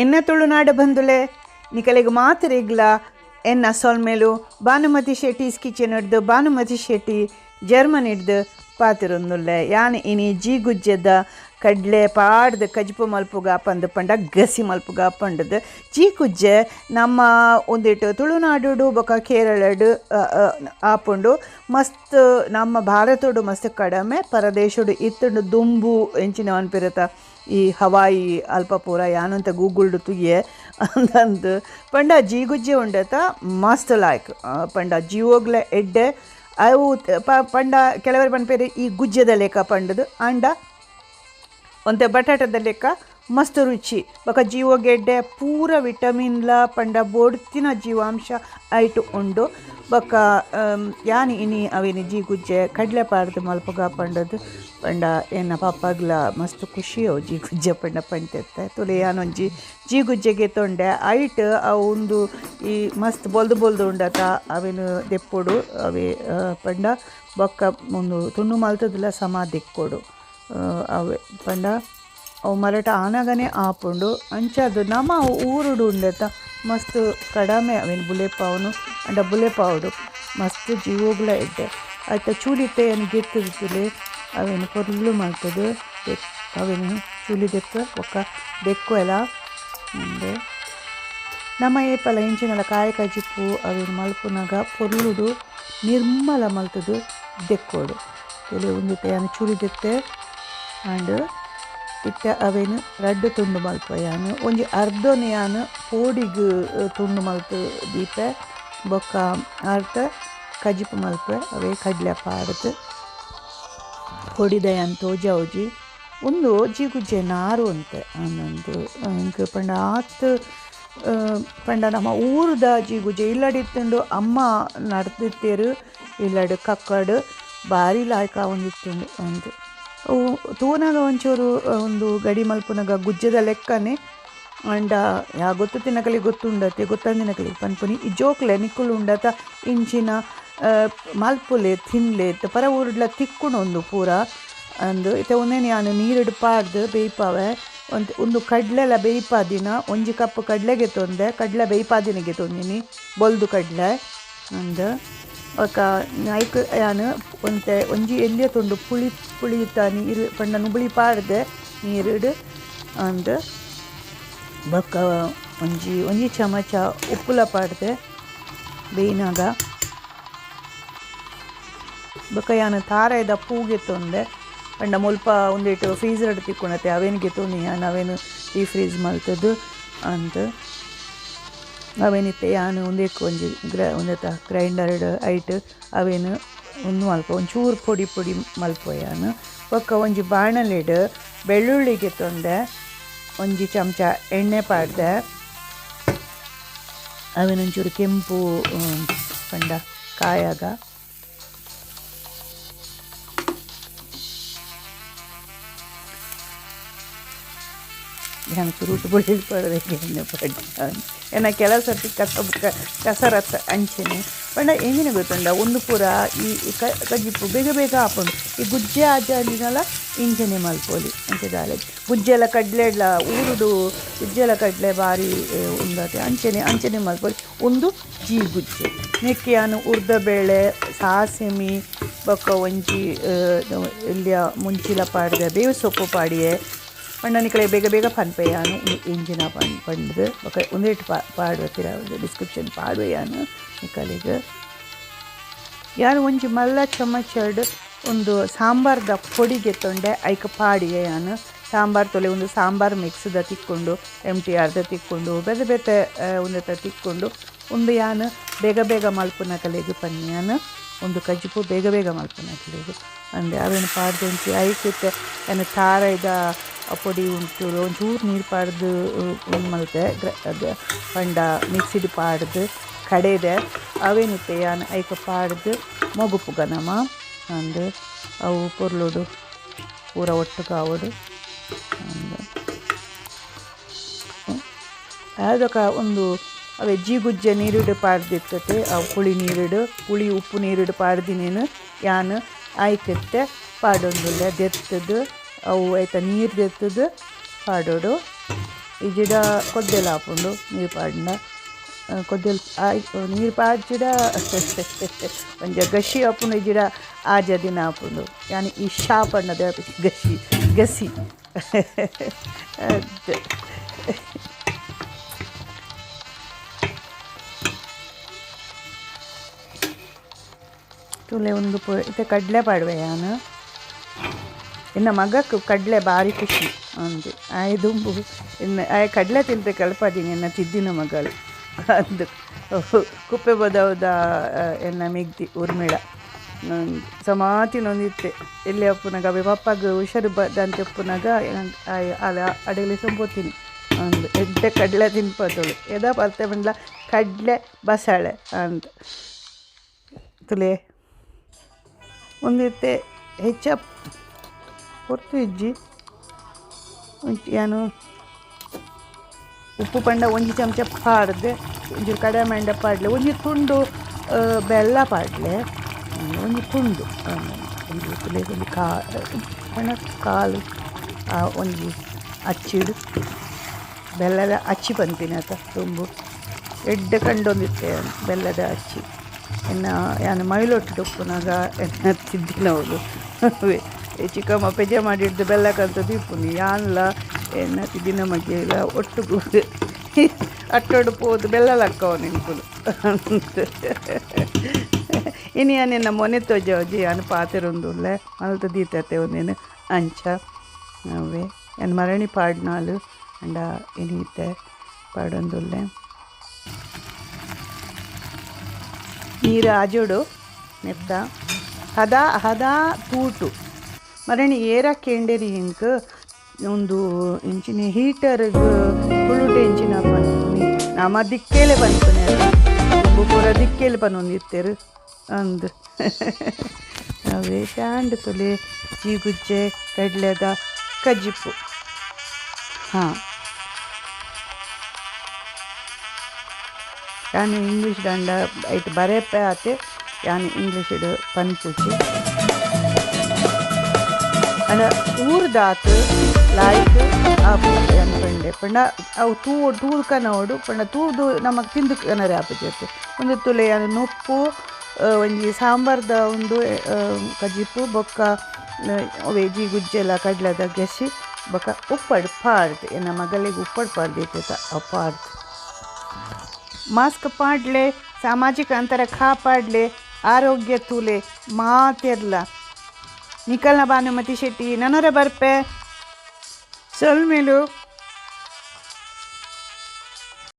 ಎನ್ನ ತುಳುನಾಡ ಬಂಧುಲೆ, ನಿಕಲೆಗ್ ಮಾತೆರೆಗ್ಲ ಎನ್ನ ಸೊಲ್ಮೆಲು. ಭಾನುಮತಿ ಶೆಟ್ಟೀಸ್ ಕಿಚನ್ ಹಿಡ್ದು ಭಾನುಮತಿ ಶೆಟ್ಟಿ ಜರ್ಮನಿ ಹಿಡ್ದು ಪಾತಿರೊಂದುಲ್ಲೆ. ಯಾನ್ ಇನಿ ಜೀಗುಜ್ಜೆದ ಕಡ್ಲೆ ಪಾಡ್ದು ಕಜಿಪು ಮಲ್ಪುಗ ಪಂದು ಪಂಡ ಗಸಿ ಮಲ್ಪುಗ ಪಂಡದು. ಜೀಗುಜ್ಜೆ ನಮ್ಮ ಒಂದಿಟ್ಟು ತುಳುನಾಡು ಬೊಕ ಕೇರಳಡ್ ಆಪುಂಡು. ಮಸ್ತ್ ನಮ್ಮ ಭಾರತೋಡು ಮಸ್ತ್ ಕಡಮೆ, ಪರದೇಶೋಡು ಇತ್ತುಂಡು ದುಂಬು ಎಂಚಿನ ಅನ್ಪಿರತ ಈ ಹವಾಯಿ ಅಲ್ಪ ಪೂರ ಯಾನಂತ ಗೂಗಲ್ಡು ತುಯ್ಯೆ ಅಂತಂದು ಪಂಡ ಜೀಗುಜ್ಜೆ ಉಂಡತ ಮಸ್ತ್ ಲಾಯ್ಕ್ ಪಂಡ ಜೀವೋಗ್ಲ ಎಡ್ಡೆ ಅವು ಪಂಡ. ಕೆಲವರು ಪನ್ಪೇರು ಈ ಗುಜ್ಜೆದ ಲೆಕ್ಕ ಪಂಡದು, ಆಂಡ ಒಂತೆ ಬಟಾಟದ ಲೆಕ್ಕ ಮಸ್ತ್ ರುಚಿ ಬೊಕ ಜೀವಗೆಡ್ಡೆ ಪೂರ ವಿಟಮಿನ್ಲ ಪಂಡ ಬೋಡ್ತಿನ ಜೀವಾಂಶ ಐಟು ಉಂಡು. ಬೊಕ ಯಾನ್ ಇನಿ ಅವೇನು ಜೀಗುಜ್ಜೆ ಕಡಲೆ ಪಾಡ್ದು ಮಲ್ಪುಗ ಪಂಡದು ಪಂಡ ಎನ್ನ ಪಪ್ಪಗ್ಲ ಮಸ್ತ್ ಖುಷಿ ಅವು ಜೀಗುಜ್ಜೆ ಪಂಡ ಪಂತೆತ್ತೆ ತುಲೆ. ಯಾನೊಂಜಿ ಜೀಗುಜ್ಜೆಗೆ ತೊಂಡೆ ಐಟ್ ಅವು ಉಂದು ಈ ಮಸ್ತ್ ಬೊಲ್ದು ಬೊಲ್ದು ಉಂಡತ ಅವೇನು ದೆಪ್ಪೊಡು. ಅವೇ ಪಂಡ ಬೊಕ್ಕ ಉಂದು ತುಂಡು ಮಲ್ತುದುಲ ಸಮ ದೆಕ್ಕೊಡು. ಅವೆ ಪಂಡ ಅವು ಮರಟ ಆನಗನೇ ಆಪುಂಡು. ಅಂಚಾದ್ ನಮ ಊರುಡು ಉಂಡತ ಮಸ್ತ್ ಕಡಮೆ ಅವೇನು ಬುಲೆಪಾವುನು. ಅಂಡ ಬುಲೆಪಾವುಡು ಮಸ್ತ್ ಜೀವೋಗ್ಲ ಎಡ್ಡೆ ಐತ. ಚೂಲಿತ್ತೆ ಏನು ಗೆತ್ತುದು ತುಲೆ ಅವೇನು ಪೊರ್ಲು ಮಲ್ತುದು ಅವೇನು ಚೂಲಿ ದೆಕ್ಕು ಬೊಕ್ಕ ದೆಕ್ಕು ಎಲ್ಲ. ಉಂದು ನಮ ಏಪಲ ಇಂಚಿನಲ ಕಾಯಿ ಕಜಿಪು ಅವೇನು ಮಲ್ಪುನಗ ಪೊರ್ಲುಡು ನಿರ್ಮಲ ಮಲ್ತುದು ದೆಕ್ಕೊಡು ತುಲೆ. ಉಂದಿತ್ತೆ ಯಾನ್ ಚೂಲಿ ದೆತ್ತೆ. ಆಂಡ್ ಇತ್ತೆ ಅವೇನು ರಡ್ಡ್ ತುಂಡು ಮಲ್ಪ ಯಾನ್. ಒಂಜಿ ಅರ್ಧೊನು ಯಾನ್ ಪೋಡಿಗ್ ತುಂಡು ಮಲ್ತು ದೀಪೆ, ಬೊಕ್ಕ ಅರ್ಧ ಕಜಿಪು ಮಲ್ಪೆ ಅವೇ ಕಡಲೆ ಪಾಡ್ದು. ಪೊಡಿದ ಯಾನ್ ತೋಜಾವುಜಿ. ಉಂದು ಜೀಗುಜ್ಜೆ ನಾರು ಅಂತೆ ಅಂದಂದು ಎಂಕ್ ಪಂಡ ಆತ್ ಪಂಡ ನಮ್ಮ ಊರುದ ಜೀಗುಜ್ಜೆ ಇಲ್ಲಡಿತ್ತುಂಡು. ಅಮ್ಮ ನಡ್ದಿತ್ತೇರು ಇಲ್ಲಡ್ ಕಕ್ಕಡ್ ಬಾರಿ ಲಾಯ್ಕ ಒಂದಿತ್ತುಂಡು ಅಂದು. ಅವು ತೂನಗ ಒಂಚೂರು ಒಂದು ಗಡಿ ಮಲ್ಪುನಗ ಗುಜ್ಜೆದ ಲೆಕ್ಕನೆ. ಆಂಡ ಯಾ ಗೊತ್ತು ತಿನ್ನಕಲಿ ಗೊತ್ತುಂಡತೆ, ಗೊತ್ತಂದಿನಕಲಿ ಪನ್ಪುನಿ. ಈ ಜೋಕ್ಲೆ ನಿಕ್ಕುಲು ಉಂಡತ ಇಂಚಿನ ಮಲ್ಪುಲೆ ತಿನ್ಲೆ ಪರ ಊರುಡ್ಲ ತಿಕ್ಕುಂಡು ಪೂರ ಅಂದು. ಇತ್ತೆ ಉಂದೆನ್ ಯಾನ್ ನೀರುಡು ಪಾಡ್ದು ಬೇಯ್ಪಾವೆ. ಒಂತೆ ಉಂದು ಕಡಲೆಲ ಬೇಯ್ಪಾದಿನ ಒಂಜಿ ಕಪ್ ಕಡಲೆಗೆ ತೊಂದೆ, ಕಡಲೆ ಬೇಯ್ಪಾದಿನಿಗೆ ತೊಂದಿನಿ ಬೊಲ್ದು ಕಡಲೆ ಅಂದು. ಬೊಕ ಐಕ್ ಯಾನ್ ಒಂತೆ ಒಂಜಿ ಎಲ್ಯ ತುಂಡು ಪುಳಿ ಪುಳಿತ ನೀರು ಪಂಡ ನುಬುಳಿ ಪಾಡ್ದೆ ನೀರುಡು ಅಂದು. ಬೊಕ ಒಂಜಿ ಒಂಜಿ ಚಮಚ ಉಪ್ಪುಲ ಪಾಡ್ದೆ ಬೇಯ್ನಾಗ. ಬೊಕ ಯಾನ್ ತಾರಾಯ್ದ ಪೂಗೆ ತೊಂದೆ. ಪಂಡ ಮುಲ್ಪ ಉಂದೆಟ್ ಫ್ರೀಜರ್ಡ್ ತಿಕ್ಕುನತೆ ಅವೇನು ಗೆತೊಂದು ಯಾನ್ ಅವೇನು ಡೀಪ್ ಫ್ರೀಜ್ ಮಲ್ತುದು ಅಂದ್. ಅವೇನಿತ್ತೆ ಯಾನ್ ಉಂದೆಕ್ ಒಂಜಿ ಉಂದೆತ ಗ್ರೈಂಡರ್ಡ್ ಐಟ್ ಅವೇನು ಉಂದು ಮಲ್ಪ ಒಂಚೂರು ಪೊಡಿ ಪೊಡಿ ಮಲ್ಪ ಯಾನ್. ಬೊಕ್ಕ ಒಂಜಿ ಬಾಣಲೆಡ್ ಬೆಳ್ಳುಳ್ಳಿಗೆ ತೊಂದೆ, ಒಂಜಿ ಚಮಚ ಎಣ್ಣೆ ಪಾಡ್ದೆ, ಅವೇನು ಒಂಚೂರು ಕೆಂಪು ಪಂಡ ಕಾಯಾಗ ಯಾನ್ ಸುರುಟು ಬೊಳ್ಳುಳ್ಳಿ ಪಾಡ್ಬೇಕು ಎಣ್ಣೆ ಪಾಡ್ದೆ. ಎನ್ನ ಕೆಲವು ಸರ್ತಿ ಕಸ ಕಸರತ್ತು ಅಂಚೆನೆ. ಪಂಡ ಎಂಚಿನ ಗೊತ್ತುಂಡ, ಉಂದು ಪೂರ ಈ ಕಜಿಪು ಬೇಗ ಬೇಗ ಆಪುಂಡು. ಈ ಗುಜ್ಜೆ ಆಜಾಂಡಿನಲ ಇಂಚನೆ ಮಲ್ಪೊಲಿ ಅಂಚ ದಾಲ ಗುಜ್ಜೆಲ ಕಡ್ಲೆಡ್ಲ ಊರುಡು ಗುಜ್ಜೆಲ ಕಡಲೆ ಬಾರಿ ಉಂದಾತೆ ಅಂಚೆನೆ ಅಂಚೆನೆ ಮಲ್ಪೊಲಿ. ಉಂದು ಜೀ ಗುಜ್ಜೆ. ನೆಕ್ಕೆ ಯಾನ್ ಉರ್ದ ಬೇಳೆ ಸಾಸಿಮಿ ಬೊಕ್ಕ ಒಂಜಿ ಎಲ್ಯ ಮುಂಚಿಲ ಪಾಡ್ದೆ, ಬೇವು ಸೊಪ್ಪು ಪಾಡಿಯೆ. ಪಂಡ ನಿಕಲೆ ಬೇಗ ಬೇಗ ಪನ್ಪೆ ಯಾನ್ ಇಂಚಿನ ಪಂಡ್ದು. ಬೊಕ ಉಂದೆಟ್ ಪಾಡುವೆ ಪಿರ ಡಿಸ್ಕ್ರಿಪ್ಷನ್ ಪಾಡುವೆ ಯಾನ್ ನಿಕಲೆಗ್. ಯಾನ್ ಒಂಜಿ ಮಲ್ಲ ಚಮಚಡ್ ಒಂದು ಸಾಂಬಾರ್ದ ಪೊಡಿಗೆ ತೊಂಡೆ ಐಕ್ ಪಾಡಿಯೆ ಯಾನ್. ಸಾಂಬಾರ್ ತೊಲೆ ಒಂದು ಸಾಂಬಾರ್ ಮಿಕ್ಸ್ದ ತಿಕ್ಕೊಂಡು, ಎಮ್ ಟಿ ಆರ್ದ ತಿಕ್ಕೊಂಡು, ಬೇತೆ ಬೇತೆ ಉಂದೆತ ತಿಕ್ಕೊಂಡು. ಉಂದು ಯಾನ್ ಬೇಗ ಬೇಗ ಮಲ್ಪುನಕಲೆಗ್ ಪನ್ನಿ ಯಾನ್. ಒಂದು ಕಜಿಪು ಬೇಗ ಬೇಗ ಮಲ್ಪುನಕಲೆಗ್ ಅಂದೆ. ಅವೇನು ಪಾಡ್ದು ಒಂಚಿ ಐಕ್ ಇತ್ತೆ ಯಾನ್ ತಾರಾಯ್ದ ಪೊಡಿ ಒಂಚೂರು ಒಂಚೂರು ನೀರು ಪಾಡ್ದು ಉಂದು ಮಲ್ತೆ ಪಂಡ ಮಿಕ್ಸಿಡ್ ಪಾಡ್ದು ಕಡೆದೆ. ಅವೇನಿತ್ತೆ ಯಾನ್ ಐಕ್ ಪಾಡ್ದು ಮೊಗುಪುಗ ನಮ ಅಂದ್. ಅವು ಪೊರ್ಲುಡು ಪೂರ ಒಟ್ಟುಗಾವೊಡು ಅಂದ್. ಅದಕ್ಕ ಒಂದು ಅವೇ ಜೀಗುಜ್ಜೆ ನೀರುಡು ಪಾಡ್ದಿತ್ತತೆ. ಅವು ಪುಳಿ ನೀರುಡು ಪುಳಿ ಉಪ್ಪು ನೀರುಡು ಪಾಡ್ದಿನೇನು ಯಾನ್ ಐಕಿತ್ತೆ ಪಾಡೊಂದುಲ್ಲೆ. ದೆತ್ತುದು ಅವು ಐತ ನೀರು ದೆತ್ತುದು ಪಾಡೊಡು. ಇಜ್ಜಿಡ ಕೊದ್ದೆಲ ಆಪುಂಡು ನೀರು ಪಾಡ್ಂಡ. ಕೊದ್ದೆಲ್ ಆಯ್ ನೀರು ಪಾಡ್ಜಿಡ ಒಂಜಿ ಗಶಿ ಆಪುಂಡು, ಇಜ್ಜಿಡ ಆಜ ದಿನ ಆಪುಂಡು. ಯಾನ್ ಈ ಶಾ ಪಂಡದ ಗಶಿ ಗಸಿ. ತೂಲೆ ಉಂದು ಪೂರ ಇತ್ತೆ ಕಡಲೆ ಪಾಡುವೆ ಯಾನ್. ಎನ್ನ ಮಗಕ್ ಕಡಲೆ ಬಾರಿ ಖುಷಿ ಅಂದು ಆಯೆ ದುಂಬು ಎನ್ನ ಆಯೆ ಕಡಲೆ ತಿಂತೆ ಕಲ್ಪಾದಿನಿ ಎನ್ನ ತಿದ್ದಿನ ಮಗಳು ಅಂದು. ಕುಪ್ಪೆ ಬದವುದ ಎನ್ನ ಮಿಗ್ದಿ ಊರ್ಮಿಳ ಸಮಾತಿನೊಂದಿತ್ತೆ. ಎಲ್ಲಿ ಅಪ್ಪುನಗ ಅವೆ ಪಪ್ಪಗ್ ಹುಷಾರು ದಾಂತೆ ಉಪ್ಪುನಗ ಆಯೆ ಅಲ ಅಡಗಲಿ ಸಂಪೋತೀನಿ ಅಂದು ಎಡ್ಡೆ ಕಡಲೆ ತಿನ್ಪತೋಳು. ಎದ ಪರ್ತೆ ಪಂಡ್ಲ ಕಡಲೆ ಬಸಳೆ ಅಂದ್. ತುಲೆ ಒಂದಿತ್ತೆ ಹೆಚ್ಚ ಪೊರ್ತು ಇಜ್ಜಿ. ಯಾನು ಉಪ್ಪು ಪಂಡ ಒಂಜಿ ಚಮಚ ಪಾಡ್ದೆ, ಒಂಚೂರು ಕಡಿಮೆ ಮಂಡ ಪಾಡ್ಲೆ, ಒಂಜಿ ತುಂಡು ಬೆಲ್ಲ ಪಾಡ್ಲೆ, ಒಂಜಿ ತುಂಡು ಒಂಜಿ ತುಲೆ ಒಂಜಿ ಕಾ ಪಂಡ ಕಾಲು ಒಂಜಿ ಅಚ್ಚಿಡು ಬೆಲ್ಲದ ಅಚ್ಚಿ ಪನ್ಪಿನತ ತುಂಬು ಎಡ್ಡೆ ಕಂಡೊಂದಿತ್ತೆ ಬೆಲ್ಲದ ಅಚ್ಚಿ. ಎನ್ನ ಯಾನ್ ಮೈಲೊಟ್ಟು ಉಪ್ಪುನಗ ಎನ್ನ ತಿದ್ದಿನವುಲು ಚಿಕ್ಕಮ್ಮ ಪೆಜ ಮಾಡಿಡ್ದು ಬೆಲ್ಲ ಕಂತ ದೀಪುನಿ. ಯಾನ್ಲ ಎನ್ನ ತಿದ್ದಿನ ಮಗ್ಗೆಲ ಒಟ್ಟುಗು ಅಟ್ಟೊಡು ಪೋದು ಬೆಲ್ಲ ಲಕ್ಕವ ನಿಂಕುಲು. ಇನಿ ಯಾನ್ ಎನ್ನ ಮೊನೆ ತೋಜಾವುಜಿ, ಯಾನ್ ಪಾತೆರೊಂದುಲ್ಲೆ ಮಲ್ತ್ ದೀತತೆ ಒಂದೇನು ಅಂಚ ಅವೇ ಯಾನ್ ಮರಣಿ ಪಾಡ್ನಾಲು ಅಂಡ ಇನಿ ಇತ್ತೆ ಪಾಡೊಂದುಲ್ಲೆ. ನೀರು ಆಜೋಡು ನೆತ್ತ ಹದ ಹದ ತೂಟು ಮರಣಿ ಏರ ಕೇಂಡೇರಿ ಇಂಕ್ ಉಂದು ಇಂಚಿನ ಹೀಟರ್ಗ್ ತುಳುಟು ಎಂಚಿನ ಪನ್ಪುನಿ ನಮ ದಿಕ್ಕೇಲೆ ಪನ್ಪುನಿ ದುಂಬು ಪೂರ ದಿಕ್ಕೇಲೆ ಪನೊಂದಿತ್ತೆರ್ ಅಂದ್. ಅವೇ ಚಾಂಡ್ ತುಲೆ ಜೀಗುಜ್ಜೆ ಕಡಲೆದ ಕಜಿಪು. ಹಾಂ, ಯಾನ್ ಇಂಗ್ಲೀಷ್ ದಂಡ ಐಟ್ ಬರೆಪೆ ಆತೆ, ಯಾನ್ ಇಂಗ್ಲೀಷ್ಡ್ ಪನ್ಪುಜಿ. ಅಂಡ ಊರ್ದಾತ್ ಲಾಯ್ಕ್ ಯಾನ್ ಪಂಡೆ ಪಂಡ ಅವು ತೂ ತೂದು ಕನವೊಡು ಪಂಡ ತೂದು ನಮಕ್ ತಿಂದು ಕನರೆ ಆಪುಜಿ. ಉಂದು ತುಲೆ ಯಾನ್ ನುಪ್ಪು ಒಂಜಿ ಸಾಂಬಾರ್ದ ಉಂದು ಕಜಿಪು ಬೊಕ್ಕ ಅವೇ ಜೀಗುಜ್ಜೆಲ ಕಡಲೆದ ಗಸಿ ಬೊಕ್ಕ ಉಪ್ಪಡ್ ಪಾಡ್ದ್. ಎನ್ನ ಮಗಲೆಗ್ ಉಪ್ಪಡ್ ಪಾಡ್ದಿತ್ತೆ ಅವು ಪಾಡ್ದ್. ಮಾಸ್ಕ್ ಪಾಡ್ಲೆ, ಸಾಮಾಜಿಕ ಅಂತರ ಕಾಪಾಡ್ಲೆ, ಆರೋಗ್ಯ ತೂಲೆ ಮಾತೆರ್ಲ. ನಿಕಲ್ನ ಭಾನುಮತಿ ಶೆಟ್ಟಿ ನನೊರ ಬರ್ಪೆ. ಸೊಲ್ಮೆಲು.